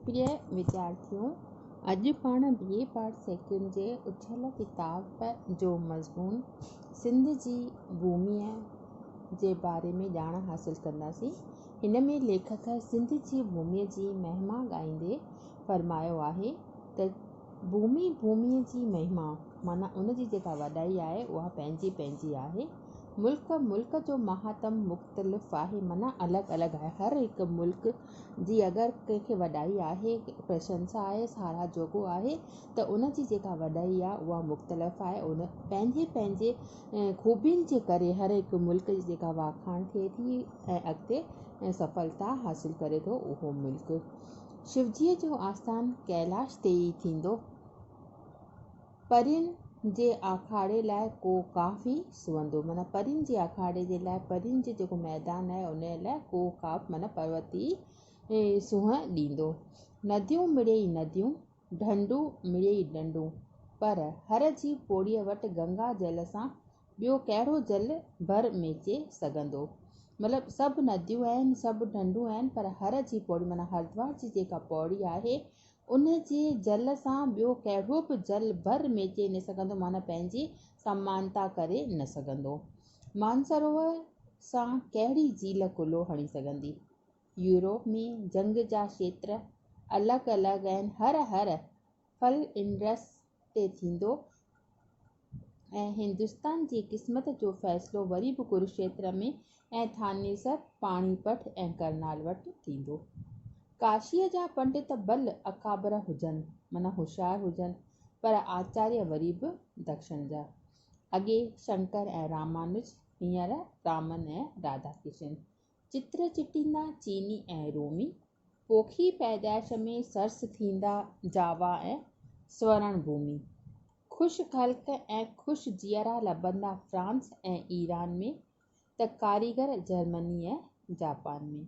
پريه وديارٿيو، اڄ پاڻ بي اي part second جي اٺيل ڪتاب جو مضمون سنڌ جي ڀوميء جي باري ۾ ڄاڻ حاصل ڪنداسين. هن ۾ ليکڪ سنڌ جي ڀوميء جي مهما ڳائيندي فرمايو آهي ته ڀومي ڀوميء جي مهما معنيٰ ان جي جيڪا وڏائي آهي اها پنهنجي پنهنجي آهي. ملڪ ملڪ جو مهاتم مختلف آهي معنيٰ الڳ الڳ آهي. هر هڪ ملڪ جي اگر ڪنهن کي وڏائي آهي، پرشنسا آهي، ساراهه جوڳو آهي ته ان جي جيڪا وڏائي آهي اها مختلف آهي. ان پنهنجي پنهنجي خوبين جي ڪري هر هڪ ملڪ جي جيڪا واکاڻ ٿئي ٿي ۽ اڳتي سڦلتا حاصل ڪري ٿو اهو ملڪ. شوجيء جو آستان ڪيلاش تي ئي ٿيندو. پرين جي آکاڙي لاء ڪو ڪاف ئي سهندو معنيٰ پرين جي آکاڙي جي لاء پرين جي جيڪو ميدان آهي ان لاء ڪو ڪاف معنيٰ پروت ئي سونهن ڏيندو. نديون مڙيئي نديون، ڍنڍون مڙيئي ڍنڍون، پر هر جي پوڙهيء وٽ گنگا جل سان ٻيو ڪهڙو جل ڀر ميچي سگهندو. مطلب سڀ نديون آهن، سڀ ڍنڍون آهن، پر هر جي پوڙهي معنيٰ هردوار جي جيڪا پوڙهي آهي ان جي جل سان ٻيو ڪهڙو به جل ڀر ميچي نه سگهندو معنيٰ پنهنجي سمانتا ڪري نه سگهندو. مانسروور سان ڪهڙي جهيل ڪلهو هڻي سگهندي؟ يورپ ۾ جنگ جا کيتر الڳ الڳ آهن، هر هر ڦل انڊس تي ٿيندو ۽ هندستان جي قسمت جو فيصلو وري به ڪروشيتر ۾ ۽ ٿانيسر، پاڻي پٺ ۽ ڪرنال وٽ ٿيندو. ڪاشيء جا پنڊت ڀل اڪابر هجن، معنيٰ هوشيار هجن، پر آچاريه وري به دکشڻ جا. اڳي شنڪر ۽ رامانج، هينئر رامن ۽ راڌا ڪشن. چتر چٽيندا چيني ۽ رومي، پوکي پيدائش ۾ سرس ٿيندا جاوا ۽ سورڻ ڀومي، خوش خلق ۽ خوش جيئرا لڀندا فرانس ۽ ايران ۾ ته ڪاريگر جرمني ۽ جاپان ۾،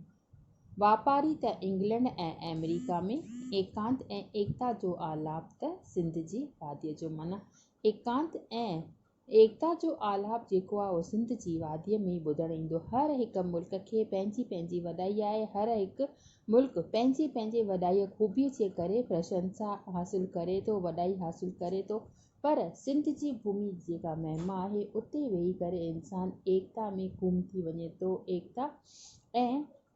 واپاري ته انگلنڊ ۽ آمريڪا ۾، ايڪانت ۽ ايڪتا جو آلاپ ته سنڌ جي واديء جو معنيٰ ايڪانت ۽ ايڪتا جو آلاپ جيڪو آهي اهو سنڌ جي واديء ۾ ئي ٻڌڻ ايندو. هر هڪ ملڪ کي پنهنجي پنهنجي وڏائي آهي. هر هڪ ملڪ پنهنجي پنهنجي وڏائيء خوبيء جي ڪري پرشنسا حاصل ڪري ٿو، وڏائي حاصل ڪري ٿو. پر سنڌ جي ڀومي جي جيڪا مهما آهي، اتي ويهي ڪري انسان ايڪتا ۾ گم ٿي وڃي ٿو. ايڪتا ۽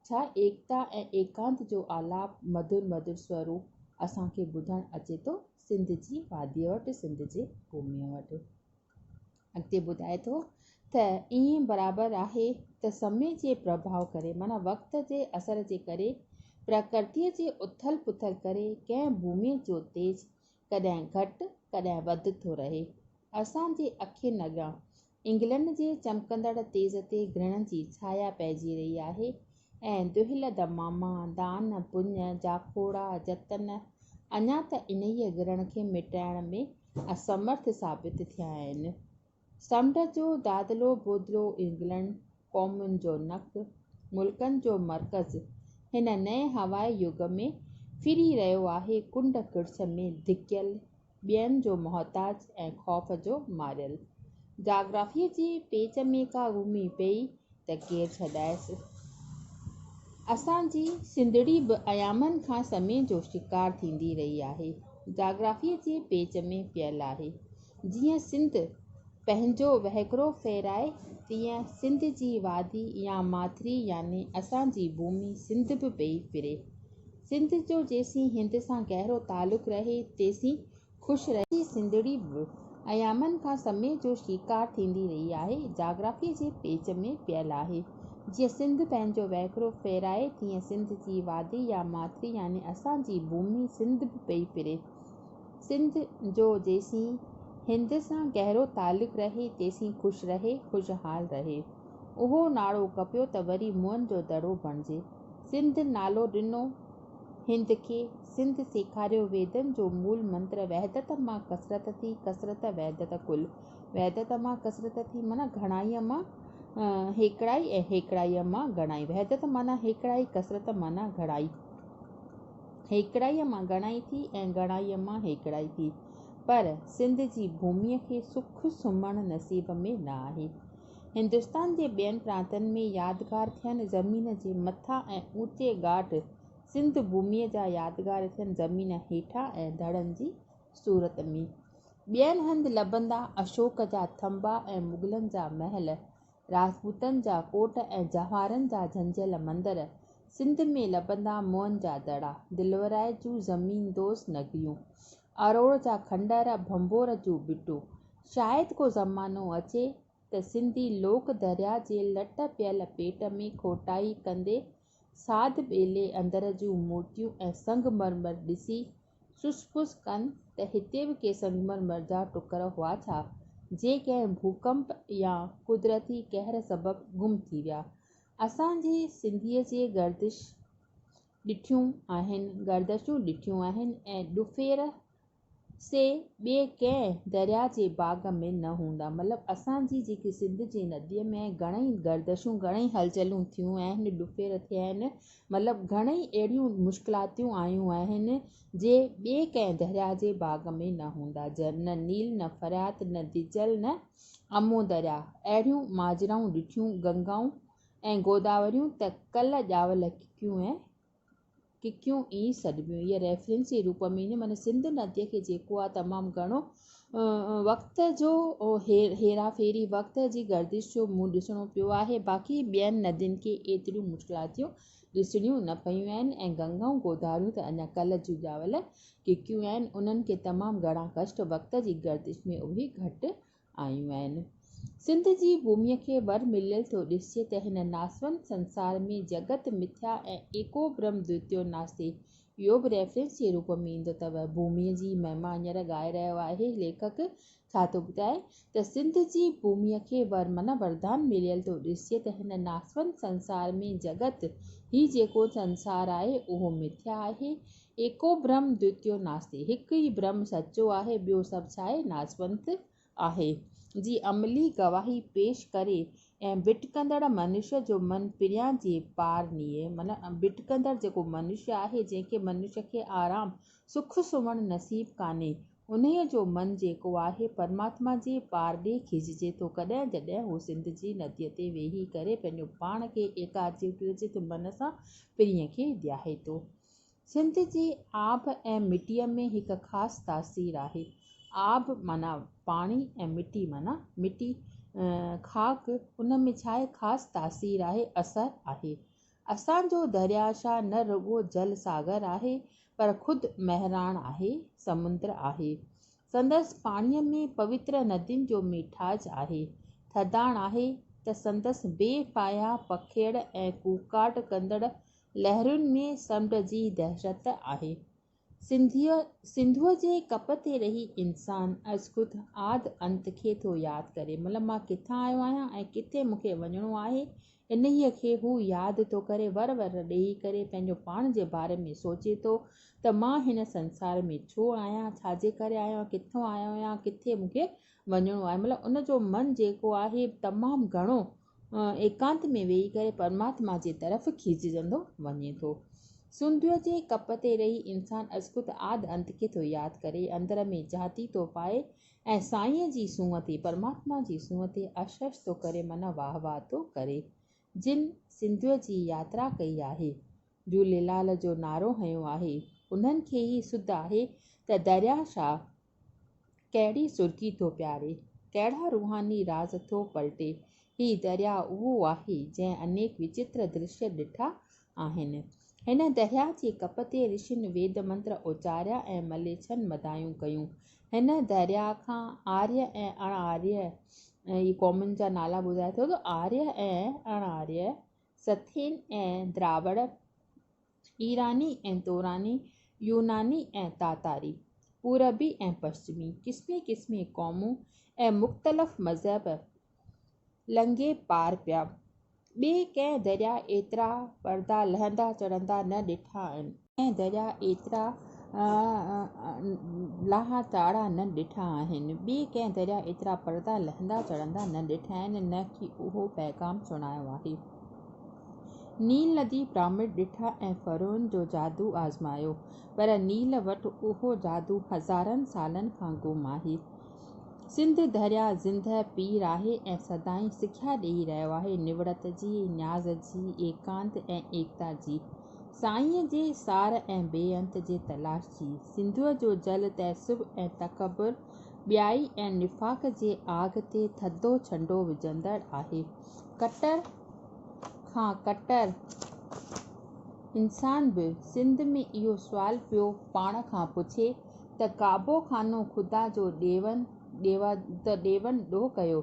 ڇا ايڪتا ۽ ايڪانت جو آلاپ مڌر مڌر سوروپ اسان کي ٻڌڻ اچي ٿو سنڌ جي واديء وٽ، سنڌ جي ڀوميء وٽ. اڳتي ٻڌائي ٿو ته ائين برابر آهي ته سمي جي پرڀاء ڪري معنيٰ وقت جي اثر جي ڪري، پرڪرتيء جي اٿل پٿل ڪري ڪنهن ڀوميء جو تيج ڪڏهن گهٽ ڪڏهن وڌ ٿو رهي. اسان جي اکين اڳيان انگلنڊ جي چمڪندڙ تيز تي گرهڻ جي ڇايا پئجي رهي آهي ۽ دهل دماما، دان پڃ، جاکوڙا، جتن اڃا ته انهيء گرهڻ کي مٽائڻ ۾ اسمرٿ ثابت ٿيا آهن. سمنڊ جو دادلو بودلو انگلنڊ، قومن جو نڪ، ملڪن جو مرڪز، هن نئين هوائي يگ ۾ ڦري رهيو آهي ڪنڊ ڪڙڇ ۾ ڌڪيل ٻين جو محتاج ۽ خوف جو ماريل. جاگرافيء جي پيچ ۾ ڪا گهمي پئي ته ڪير ڇڏائيس. اسان جي سنڌڙي به ايامن کان سمي جو شڪار ٿيندي رهي آهي. جاگرافيء جي پيچ ۾ پيل آهي. جيئن سنڌ پنهنجو وهڪرو ڦيرائي، تيئن سنڌ جي وادي يا ماٿري يعني اسان جي ڀومي سنڌ به پئي ڦري. سنڌ جو جيسين هند سان گهرو تعلق رهي، تيسين خوش رهي. سنڌڙي به ايامن کان سمي جو شڪار ٿيندي رهي آهي. جاگرافيء جي پيچ ۾ پيل آهي. جيئن سنڌ پنهنجو وهڪرو ڦيرائي، تيئن سنڌ جي وادي يا ماٿري يعني اسان جي ڀومي سنڌ به پئي ڦري. سنڌ جو جيسين هند سان گهرو تعلق رهي، تيسين خوش رهي، خوشحال رهي. اهو ناڙو ڪپيو ته وري موئن جو دڙو بڻجي. سنڌ نالو ڏنو هند کي، سنڌ سيکاريو ويدن جو مول منتر وحدت مان ڪثرت ٿي، ڪثرت وحدت ڪل. وحدت مان ڪثرت ٿي معنيٰ گهڻائيء مان هيڪڙائي ۽ هيڪڙائيء مان گهڻائي. وحدت معنيٰ هيڪڙائي، ڪثرت معنيٰ گهڻائي. هيڪڙائيء مان گهڻائي ٿي ۽ گهڻائيء مان هيڪڙائي ٿي. پر سنڌ جي ڀوميء کي سک سمهڻ نصيب ۾ نه آهي. هندستان جي ٻين پرانتن ۾ يادگار ٿين زمين جي مٿان ۽ اوچي ڳاٽ سنڌ ڀوميء جا يادگار ٿين زمين هيٺان ۽ دڙن جي صورت ۾. ٻين هنڌ لڀندا اشوڪ جا ٿنڀا ۽ مغلن جا محل، راجپوتن جا ڪوٽ ۽ جواهرن جا جهنجهيل مندر، سنڌ ۾ لڀندا موهن جا دڙا، دلوراء جون زمين دوز نگريون، اروڙ جا کنڊر، ڀنڀور جون ڀٽون. شايد ڪو زمانو اچي ته سنڌي لوڪ درياء جي لٽ پيل پيٽ ۾ کوٽائي ڪندي ساڌ ٻيلي اندر جون مورتيون ۽ سنگ مرمر ڏسي سس پس ڪن ته هتي به ڪي سنگمرمر جا ٽڪر هئا ڇا، جي ڪنهن ڀوڪمپ يا قدرتي قهر سبب گم ٿي ويا. اسان جي سنڌيء جي گردش ڏٺيون آهن، گردشون ڏٺيون آهن ۽ ڏڦير سي ٻئي ڪنهن درياء جي باغ ۾ نه هوندا. مطلب اسان جي جيڪي سنڌ جي نديء ۾ گهڻئي گردشون، گهڻئي هلچلون ٿيون آهن، ڏڦير ٿيا آهن، مطلب گهڻئي اهڙيون مشڪلاتيون آيون آهن، جي ٻئي ڪنهن درياء جي باغ ۾ نه هوندا. نه نيل، نه فرات، نه دجل، نه امو درياء اهڙيون ماجرائون ڏٺيون. گنگائون ۽ گوداوريون ته ڪل ڄاول ڪڪيون ۽ ڪڪيون ئي سڏبيون. اها ريفرنس جي روپ ۾ اينديون معنيٰ سنڌ نديء کي جيڪو آهي تمام گهڻو وقت جو هيرا ڦيري وقت جي گردش جو منهن ڏسڻو پيو آهي باقي ٻين ندين کي ايتريون مشڪلاتيون ڏسڻيون نه پيون آهن ۽ گنگائون گوداوريون ته اڃا ڪل جون ڄاول ڪڪيون آهن انهن کي تمام گهڻا ڪشٽ وقت جي گردش ۾ اهي گهٽ آيون آهن. سنڌ جي ڀوميء کي ور مليل ٿو ڏسجي ته هن ناسونت سنسار ۾ جڳت مٿيا ۽ ايڪو برهم دوتيو ناستي اهو به ريفرنس جي روپ ۾ ايندو اٿو. ڀوميء جي مهما هينئر ڳائي رهيو آهي ليکڪ ڇا ٿو ٻڌائي ته سنڌ جي ڀوميء کي ور معنيٰ وردان مليل ٿو ڏسجي ته هن ناسونت سنسار ۾ جڳت هي جيڪو سنسار آهي اهو مٿيا آهي ايڪو برهم دوتيو ناستي، هڪ ئي برهم سچو آهي، ٻيو سڀ ڇا آهي؟ ناسونت آهي، جي عملي گواهي پيش ڪري ۽ ڀٽڪندڙ منش جو من پريان جي پار نيئي، معنيٰ ڀٽڪندڙ جيڪو منش آهي، جنهن کي منش کي آرام، سک سمهڻ نصيب ڪانهي، انهيء جو من جيڪو آهي، پرماتما جي پار ڏي کيچجي ٿو، ڪڏهن؟ جڏهن هو سنڌ جي نديء تي ويهي ڪري پنهنجو پاڻ کي ايڪاجڪرت من سان پرينء کي ڌيائي ٿو. سنڌ جي آب ۽ مٽيء ۾ هڪ خاص تاثير آهي. آب معنيٰ پاڻي ۽ مٽي معنيٰ مٽي، خاڪ، ان ۾ ڇا آهي خاص تاثير آهي، اثر آهي. اسان جو درياء شاهه نه رڳو جل ساگر آهي، پر خود مهراڻ آهي، سمندر آهي. سندس پاڻيء ۾ پوتر ندين جو ميٺاج آهي. ٿڌاڻ آهي ته سندس بي پايا پکيڙ ۽ ڪوڪاٽ ڪندڙ لهرن ۾ سمنڊ جي دهشت آهي. سنڌوء جي ڪپ تي رهي انسان ازخود آد انت کي ٿو ياد ڪري. مطلب مان ڪٿان آيو آهيان ۽ ڪٿي مون کي وڃڻو آهي، انهيء کي هو ياد ٿو ڪري، ور ور ڏيئي ڪري پنهنجو پاڻ جي باري ۾ سوچي ٿو ته مان هن سنسار ۾ ڇو آهيان، ڇا جي ڪري آيو آهيان، ڪٿان آيو آهيان، ڪٿي مون کي وڃڻو آهي. مطلب ان جو من جيڪو آهي تمام گهڻو ايڪانت ۾ ويهي ڪري پرماتما جي طرف کيچجندو وڃي ٿو. سنڌوء جي ڪپ تي رهي انسان ازخود آد انت کي ٿو ياد ڪري، اندر ۾ جهاتي ٿو پائي ۽ سائينء جي سونهن تي، پرماتما جي سونهن تي اشش ٿو ڪري معنيٰ واهه واهه ٿو ڪري. جن سنڌوء جي ياترا ڪئي آهي، جهوليلال جو نعرو هنيو آهي، انهن کي ئي سڌ آهي ته درياهه شاهه ڪهڙي سرڪي ٿو پياري، ڪهڙا روحاني راز ٿو پلٽي. هي درياء اهو آهي، جنهن انيڪ وچتر درشيه ڏٺا آهن. هن درياء جي ڪپ تي رشين ويد منتر اچاريا ۽ مليڇن مدايون ڪيون. هن درياء کان آريه ۽ اڻ آريه، هي قومن جا نالا ٻڌائي ٿو ته آريه ۽ اڻ آريه، سٿين ۽ دراوڙ، ايراني ۽ توراني، يوناني ۽ تاتاري، پوربي ۽ پشچمي، قسمين قسمين قومون ۽ مختلف مذهب لنگهي پار پيا. ٻئي ڪنهن درياء ايترا پردا لهندا چڙهندا نه ڏٺا آهن. ڪنهن درياء ايترا لاها چاڙها نه ڏٺا آهن. ٻئي ڪنهن درياء ايترا پردا لهندا چڙهندا نه ڏٺا آهن، نه ڪي اهو پيغام سڻايو آهي. نيل ندي پرامڊ ڏٺا ۽ فرعون جو جادو آزمايو، پر نيل وٽ اهو جادو هزارن سالن کان گم آهي. سنڌ درياء زندهه پير آهي ۽ سدائين سکيا ڏيئي رهيو آهي نوڙت جي، نياز جي، ايڪانت ۽ ايڪتا جي. سائينء جي سار ۽ بي انت جي تلاش جي. سنڌوء جو جل تعصب ۽ تڪبر، ٻيائي ۽ نفاق جي آگ تي ٿڌو ڇنڊو وجهندڙ آهي. ڪٽر کان ڪٽر انسان به سنڌ ۾ اهو سوال پيو پاڻ کان پڇي ته ڪعبو خانو خدا جو ڏيون ته ڏيون ڏوهه ڪيو؟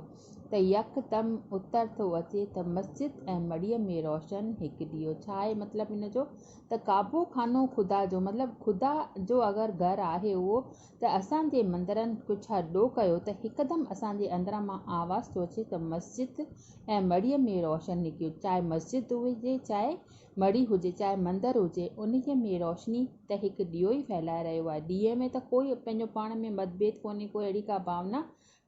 ته يڪدم اتر ٿو اچي ته مسجد ۽ مڙهيء ۾ روشن هڪ ڏيئو. ڇا آهي مطلب هن جو ته ڪعبو خانو خدا جو مطلب خدا جو اگر گهر آهي اهو ته اسان جي مندرن ڪجهه ڏوهه ڪيو ته هڪدم اسان جي اندران مان آواز ٿو اچي ته مسجد ۽ مڙهيء ۾ روشن هڪ ڏيئو. چاهي مسجد هجي چاهي مڙهي هجي چاهي مندر هجي انهيء ۾ روشني ته هڪ ڏيئو ئي ڦهلائي رهيو آهي. ڏيئي ۾ ته ڪوئي پنهنجو پاڻ ۾ متڀيد ڪونهي ڪو اهڙي ڪا ڀاونا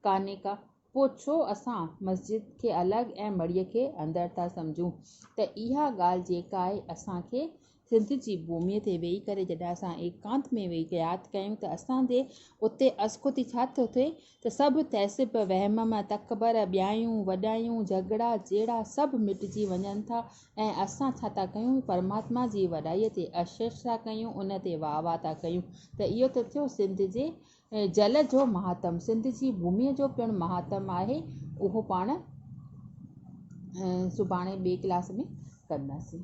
ڪانهي ڪا، پوء ڇو اسان مسجد کي الڳ ۽ مڙهيء کي اندر ٿا سمجهون ته اها ڳالهه جيڪا آهي اسان کي سنڌ جي ڀوميء تي ويهي ڪري جڏهن اسان ايڪانت ۾ ويهي ياد ڪيون ته اسان جي اتي ازخود ئي ڇا ٿو ٿئي ته سڀ تعصب، وهم، تڪبر، ٻيايون، وڏايون، جهڳڙا، جهيڙا سڀ مٽجي وڃن ٿا ۽ اسان ڇا ٿا ڪيون پرماتما جي وڏائيء تي اشش ٿا ڪيون ان تي واهه واهه ٿا ڪيون ته اهو ته ٿيو سنڌ جي جل جو مهاتم سنڌ جي ڀوميء جو پڻ مهاتم آهي، اهو پاڻ سڀاڻي ٻئي ڪلاس ۾ ڪنداسين.